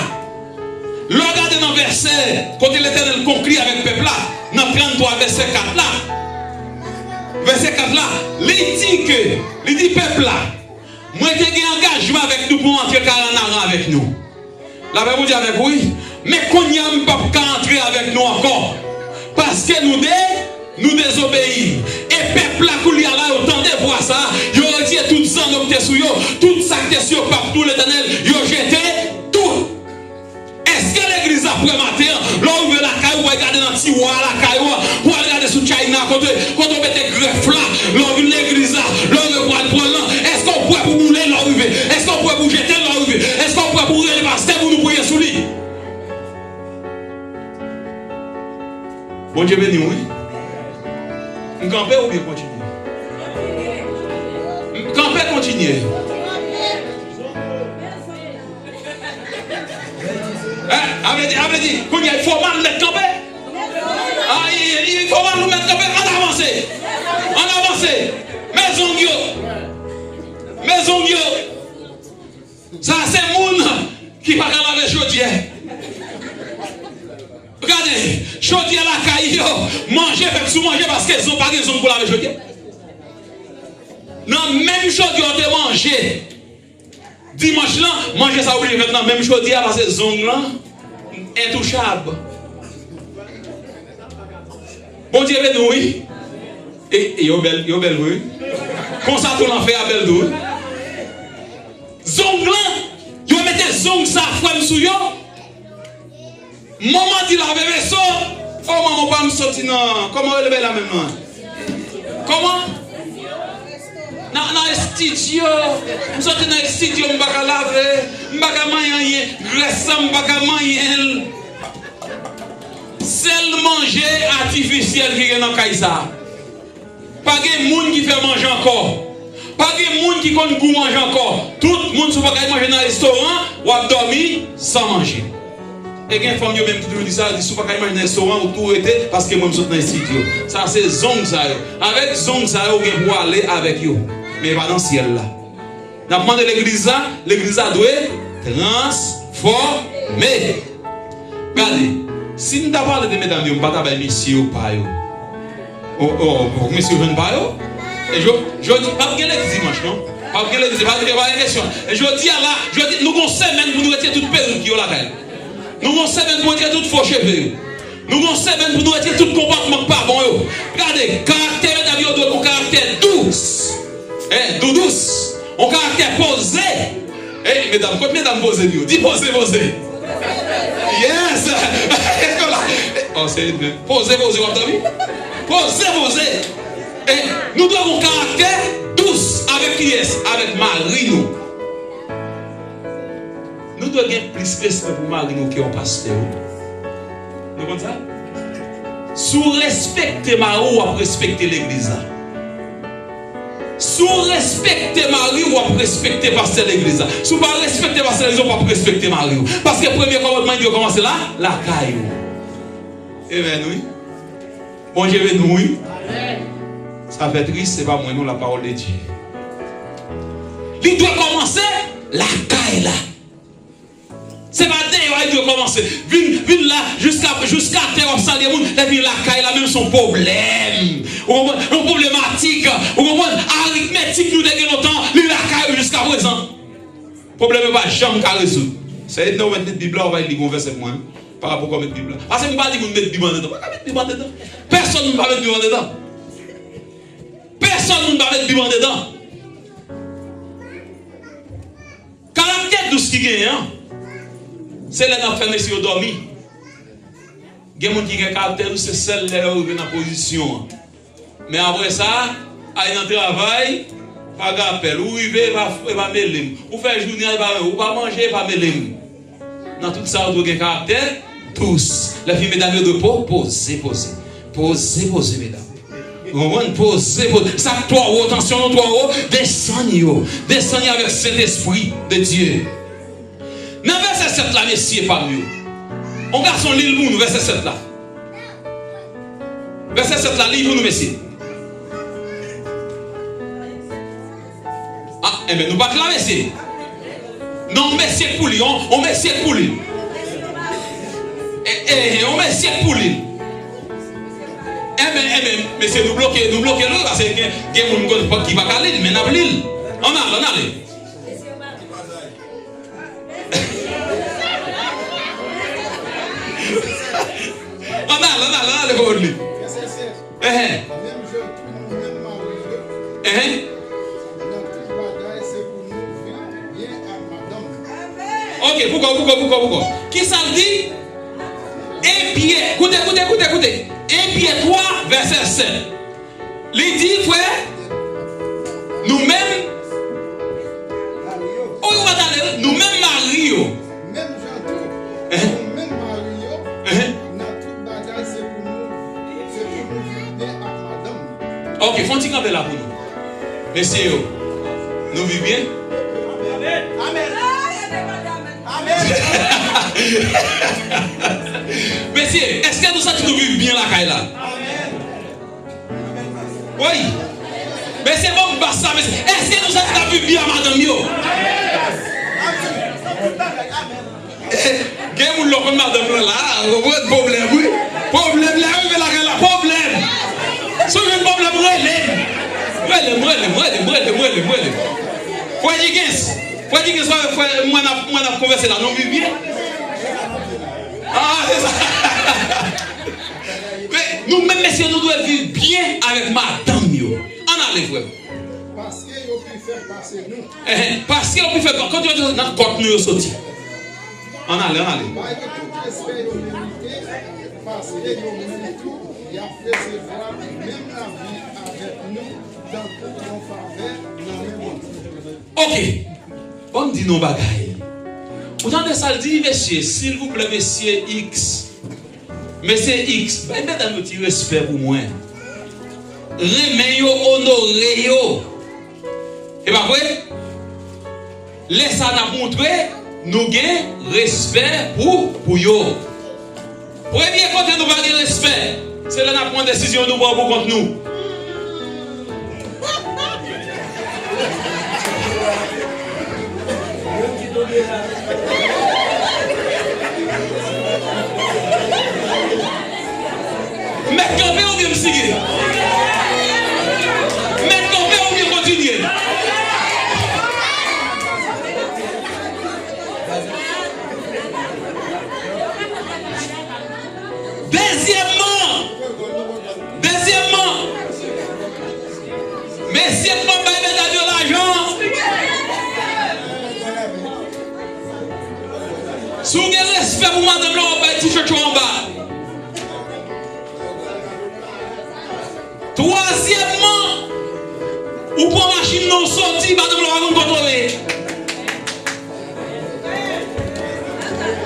lè w gade nan vèsè kote Letènèl konkli avèk pèp la, nan tranntwa vèsè kat la, vèsè kat la, li di ke, li di pèp la, mwen te gen angajman avèk nou pou antre Kanaran avèk nou. Lapè Bondye avèk ou, wi. Men kounye a, m p ap ka antre avèk nou ankò. Paske nou de, nou dezobeyi. E pèp la, kounye a la, yo tande vwa sa a, yo retire tout zanno ki te sou yo, tout sa ki te sou yo, p ap tou Letènèl, yo jete tout. Èske legliz la prè maten an? Lè w rive lakay ou, w al gade nan tiwa lakay ou an, pou w al gade sou china kote, kote w mete grèf la. Lè w vin legliz la, lè w rive pou w al pran l lan, èske w prè pou boule lè w rive? Èske w prè pou jete l lè w rive? Èske w prè pou rele pastè pou nou priye sou li? Bondye beni w, wi. M kanpe oubyen kontinye? M kanpe, kontinye. Hein? A vle di, a vle di, kounye a, fò mal mèt kanpe. Ay, fò mal nou mèt kanpe. Ann avanse. Ann avanse. Men zong yo. Men zong yo. Sa se moun ki pa ka lave chodyè. Gade, chodyè lakay yo, manje fèt sou manje paske zong, pa gen zong pou lave chodyè. Nan menm chodyè w te manje dimanch lan, manje sa oblije fèt nan menm chodyè a paske zong lan entouchab. Bondye beni w, wi. E, e yo bèl, yo bèl vre, wi. Konsa tou lanfè a bèl tou, wi. Zong lan, yo mete zong sa frè m sou yo. Manman di lave veso. O manman pa m soti nan, kòman rele bèy la menm nan? Kòman? Nan, nan estidyo. M soti nan estidyo, m pa ka lave, m pa ka manyen anyen. Grès sa, m pa ka manyen l. Sèl manje atifisyèl ki gen nan kay sa a. Pa gen moun ki fè manje ankò. Pa gen moun ki konn gou manje ankò. Tout moun, si w pa ka al manje nan restoran, w ap dòmi san manje. E gen fanm yo menm ki toujou di sa, yo di, "Si w pa ka al manje nan restoran, ou tou rete, paske mwen m sot nan estidyo." Sa se zong sa yo. Avèk zong sa yo, ou gen pou w ale avèk yo. Men pa nan syèl la. N ap mande legliz la, legliz la dwe transfòme. Gade, si m ta pale de medam yo, m pa ta bay mesye yo pa yo. O, o, fòk mesye yo jwenn pa yo. E jodi, jodi, p ap gen legliz dimanch, non. P ap gen legliz, pa gen, pa gen kesyon. E jodi a la, jodi, nou gon semèn pou nou retire tout perik yo lakay la. Nou gon semèn pou retire tout fo cheve yo. Nou gon semèn pou nou retire tout konpòtman k pa bon yo. Gade, karaktè medam yo dwe gon karaktè dous. Hein, doudous. Yon karaktè poze. Hey, medam, kot medam poze yo? Di poze, poze. Yes! Èske w la? Oh, se poze, poze, w ap dòmi? Poze, poze. E nou dwe gon karaktè dous avèk kiyès? Avèk mari nou. Nou dwe gen plis respè pou mari nou ke yon pastè, wi. Nou konn sa? Si w respekte mari w, w ap respekte legliz la. Si w respekte mari w, w ap respekte pastè legliz la. Si w pa respekte pastè legliz la, w p ap respekte mari w. Paske premye kòmandman, li dwe kòmanse la, lakay ou. Amen, wi. Bondye beni w, wi. Sa fè tris, se pa mwen non, la parole de Dieu. Li dwe kòmanse lakay la. Se pa deyò a li dwe kòmanse. Vin, vin la, jiska, jiska tè w ap salye moun, epi lakay la menm se yon pwoblèm. Ou konprann? Yon pwoblematik. Ou konprann? Aritmetik nou te gen lontan, li lakay ou jiska prezan. Pwoblèm yo pa janm ka rezoud. Sa e nan ou mèt met Bib la, ou pa li gon vèsè pou mwen. Pa rapò kò met Bib la. Paske m pa di moun met Bib andedan. Pa ka met Bib andedan. Pèsonn moun pa met Bib andedan. Pèsonn moun pa met Bib andedan. Karaktè dous ki genyen an, se lè n ap fè mesye yo dòmi. Gen moun ki gen karaktè dous, se sèl lè yo rive nan pozisyon an. Men apre sa, al nan travay, pa gen apèl. Ou rive, e pa, e pa mele m. Ou fè jounen an, e pa, ou pa manje, e pa mele m. Nan tout sa, ou dwe gen karaktè dous. Lèfi medam yo dwe po-, poze, poze. Poze, poze, medam. Ou konprann? Poze, poze. Sa k twò wo, tansyon nou twò wo, desann yo. Desann yo avèk Sentespri de Dye. Nan vèsè sèt la, mesye pa m yo. On gason li l pou nou, vèsè sèt la. Vèsè sèt la, li pou nou, mesye. Ah, enben, nou pa t la, mesye. Non, on mesye k pou li, on, on mesye k pou li. E, e, e, on mesye k pou li. Enben, enben, mesye, nou bloke, nou bloke l, wi, paske gen, gen moun ki pa ka li l, men n ap li l. Ann ale, ann ale. Ann ale, ann ale, ann ale, ann ale. Enhen. Enhen. Ok, pou kò, pou kò, pou kò, pou kò. Kisa l di? En Pyè, koute, koute, koute, koute. En Pyè twa, vèsè sèt. Li di, frè, nou menm, o, yo pa t ale, wi, nou menm mari yo. Menm jan tou, nou menm mari yo, nan tout bagay, se pou nou, se pou nou viv byen ak madanm nou. Ok, fè on ti kanpe la pou nou. Mesye yo, nou viv byen? Amèn. Amèn. Amèn. Mesye, èske nou santi nou viv byen lakay la? Amèn. Wi. Mesye, ban m bas sa, mesye. Èske nou santi n ap viv byen ak madanm yo? Gen moun lè w konn madanm lan la, ou konprann pwoblèm, wi. Pwoblèm lè rive lakay la, pwoblèm. Si w jwenn pwoblèm, rele m. Rele m, rele m, rele m, rele m, rele m, rele m. Frè Dickens, frè Dickens, frè, frè, mwen ap, mwen ap konvèse la, nou viv byen? Ah, se sa. Men, nou menm mesye, nou dwe viv byen avèk madanm yo. Ann ale, frè m. Paske yo pi fèb pase nou. Enhen, paske yo pi fèb, kote yo nan kòt nou yo soti. Ann ale, ann ale. Ba yo tout respè yo merite, paske yo menm tou, y ap resevwa menm lavi avèk nou, tankou yon favè nan men Bondye. Ok. Ban m di nou yon bagay. Ou tande sa l di, mesye, silvouplè, mesye X. Mesye X, bay medam yo ti respè pou mwen. Renmen yo, onore yo. E pa vre? Lè sa n ap montre nou gen respè pou, pou yo. Premye kote nou pa gen respè, se lè n ap pran desizyon nou pran pou kont nou. M mèt kanpe oubyen m sige? M mèt kanpe oubyen kontinye? Dezyèmman, dezyèmman, mesye k pa bay medam yo lajan, si w gen respè pou madanm lan, w ap bay ti tchotcho anba. Twazyèmman, ou pran machin nan, w soti, madanm lan pa konn kote w ye.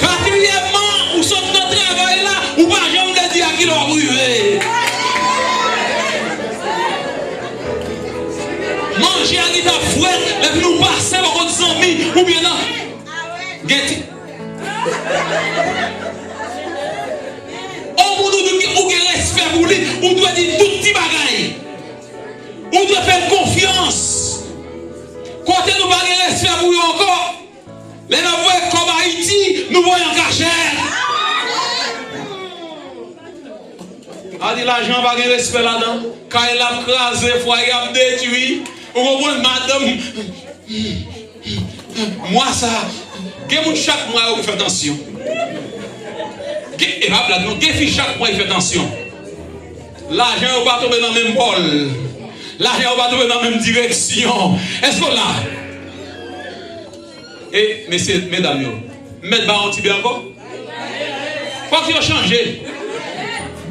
Katriyèmman, ou sot nan travay la, ou pa janm vle di a kilè w ap rive. Manje a gentan frèt, epi nou pase bò kot zanmi, oubyen nan. Gen ti. On moun ou di ou gen respè pou li, ou dwe di tout ti bagay. Ou dwe fè l konfyans. Kote nou pa gen respè pou yo ankò, lè n ap voye kòb Ayiti, nou voye an kachèt. A di lajan pa gen respè ladan. Kay la ap kraze, fwaye ap detwi. Ou konprann, madanm? Mwa sa, Gen moun chak mwa yo fè tansyon. Gen, e pa blag non, gen fi chak mwa yo fè tansyon. Lajan yo pa tonbe nan menm bòl. Lajan yo pa tonbe nan menm direksyon. Èske w la? E, mesye, medam yo, m mèt ba yon ti bè ankò? Fòk yo chanje.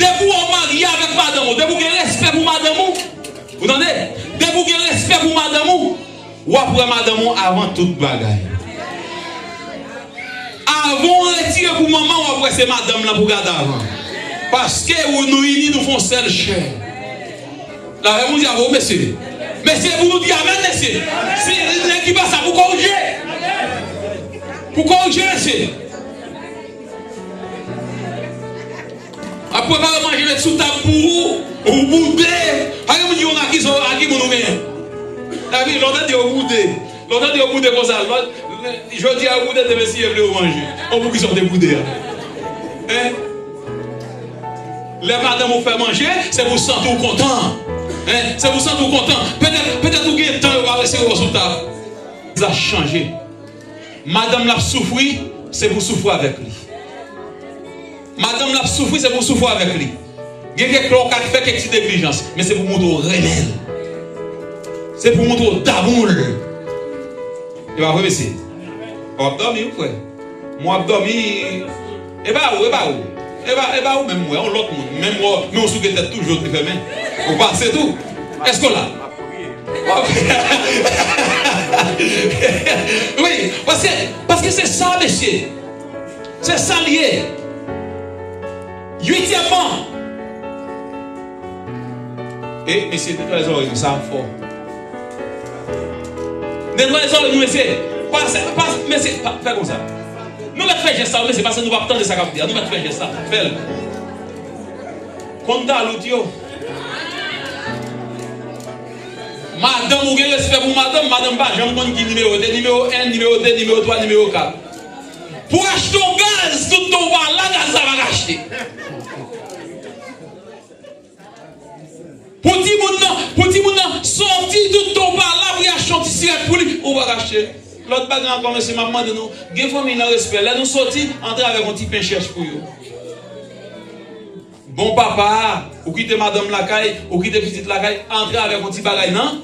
Depi w marye avèk madanm ou, depi w gen respè pou madanm ou, ou tande? Depi w gen respè pou madanm ou, w ap wè madanm ou avan tout bagay. Avan w retire pou manman, w ap wè se madanm lan pou gade avan. Paske ou, nou ini, nou fè yon sèl chè. Lave moun di avo, mesye. Mesye, pou nou di amèn, mesye. Si nèg ki pa sa pou korije. Pou korije, mesye. Ap prepare manje met sou tab pou ou, ou boude. Pa gen moun di yon akizan, aki moun ou genyen. David, lè w tande yo boude. Lè w tande yo boude konsa, lè, jodi a yo boude, demen si yo vle yo manje. Bon, poukisa w te boude a? Hein? Lè madanm ou fè manje, se pou santi w kontan. Hein? Se pou santi w kontan. Petèt, petèt ou gen tan yo pa resevwa w sou tab. Sa chanje. Madanm l ap soufri, se pou soufri avèk li. Madanm l ap soufri, se pou soufri avèk li. Gen kèk lè w ka fè kèk ti neglijans, men se pou montre w renmen l. Se pou montre w damou l. E pa vre, mesye? W ap dòmi, wi, frè. Mwen w ap dòmi. E pa ou, e pa ou. E pa, e pa ou menm, mwen, yon lòt moun. Menm mwen, men w souke tèt toujou, te fèmen. Ou pase tou. Èske w la? Wi, paske, paske se sa, mesye. Se sa l ye. Uityèmman, e mesye, netwaye zòrèy nou, sa fò. Netwaye zòrèy nou, mesye. Pase, pase, mesye, pa, fè konsa. Nou mèt fè jès sa, mesye, paske nou p ap tande sa k ap di a. Nou mèt fè jès sa. Fè l. Konn talout yo. Madanm, ou gen respè pou madanm, madanm pa janm konn ki nimewo de, nimewo en, nimewo de, nimewo twa, nimewo kat. Pou achte yon gaz, tout tan w pa la, gaz la pa ka achte. Pou timoun nan, pou timoun nan soti, tout tan w pa la, pou y achte yon ti sirèt pou li, ou pa ka achte. Lòt bagay ankò, mesye, m ap mande nou, gen fanmiy nan respè. Lè nou soti, antre avèk yon ti pen chèch pou yo. Bon papa a, ou kite madanm lakay, ou kite pitit lakay, antre avèk yon ti bagay nan,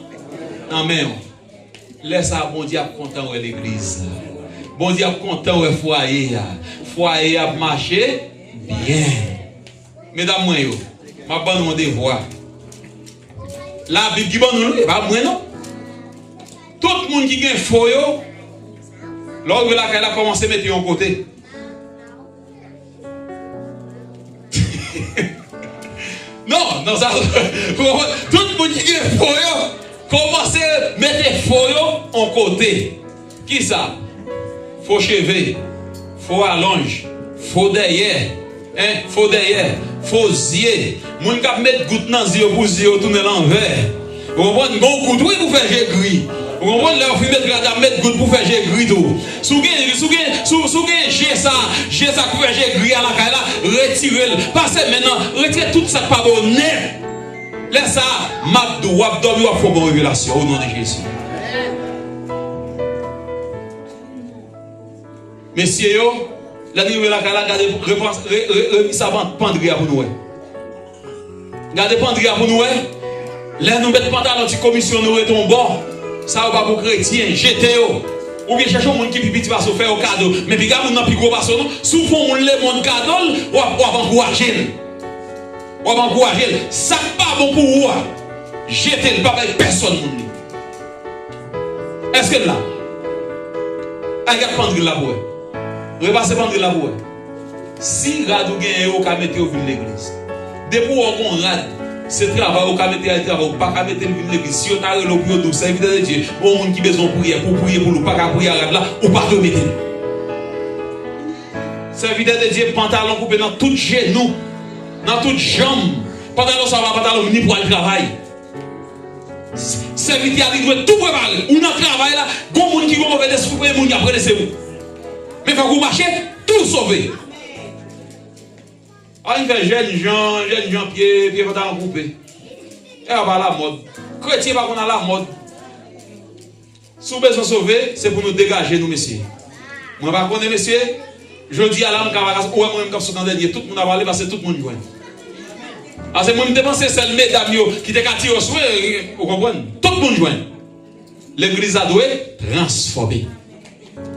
nan men w. Lè sa a, Bondye ap kontan wè legliz la. Bondye ap kontan wè fwaye a. Fwaye a ap mache byen. Medam mwen yo, m ap ban nou yon devwa. Labib ki ban nou l, wi, e pa mwen non. Tout moun ki gen fo yo, lè w rive lakay la, kòmanse mete yon kote. Non, non, sa, tout moun ki gen fo yo, kòmanse mete fo yo yon kote. Kisa? Fo cheve, fo alonj, fo dèyè, hein, fo dèyè, fo zye. Moun k ap met gout nan zye yo pou zye yo tounen lanvè. Ou konprann? Gon gout, wi, pou fè je gri. Ou konprann? Lè yo fin met rad, y ap met gout pou fè je gri tou. Si w gen, si w gen, si w, si w gen je sa, je sa k fè je gri a lakay la, retire l. Pase men nan, retire tout sa k pa bon nèt. Lè sa a, m ap di w, w ap dòmi, w ap fè yon bon revelasyon, o non de Jezi. Mesye yo, lè nou rive lakay la, gade repans, re, re, revisa pandri a pou nou wè. Gade pandri a pou nou wè. Lè nou met pantalon ti komisyon nou rete yon bò, sa yo pa pou kretyen, jete yo. Oubyen chèche yon moun ki pi piti pase w, fè yo kado. Men piga moun nan pi gwo pase w non. Si w fè yon moun lemonn kado l, w ap, w ap ankouraje l. W ap ankouraje l. Sa k pa bon pou ou a, jete l, pa bay pèsonn moun li. Èske l la? Al gad pandri l la pou wè. Repase pandri l la pou wè. Si rad ou genyen yo, ou ka mete yo vin legliz. Depi w wè w gon rad, se travay ou ka mete al travay, ou pa ka mete l vin legliz. Si yo ta rele w pou yo di w, sèvitè de Dye, gon moun ki bezwen w priyè, pou w priye pou li, ou pa ka priye a rad la, ou pa dwe mete l. Sèvitè de Dye, pantalon koupe nan tout jenou, nan tout janm. Pantalon sa pa pantalon ni pou al travay. Sèvitè a li dwe tou prepare. Ou nan travay la, gon moun ki gon move lespri, premye moun y ap rele se ou. Men fòk ou mache, tou sove. A, li fè jèn jan, jèn jan pye, pye pantalon koupe. E a pa lamòd. Kretyen pa konn alamòd. Si w bezwen sove, se pou nou degaje nou, mesye. Mwen pa konnen, mesye. Jodi a la, m ka pa ou wè mwen menm k ap sot nan dènye, tout moun ap pale paske tout moun jwenn. Paske mwen, m te panse sèl medam yo ki te ka tire w sou, ou konprann? Tout moun jwenn. Legliz la dwe transfòme.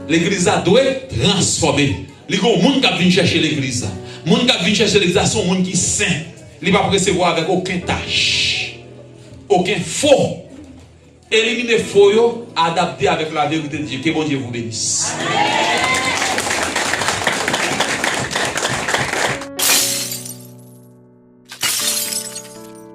Legliz la dwe transfòme. Li gen yon moun k ap vin chèche legliz la. Moun k ap vin chèche legliz la, se yon moun ki sen. Li p ap resevwa avèk okenn tach, okenn fo. Elimine fo yo, adapte avèk laverite de Dye. Ke Bondye vous bénisse.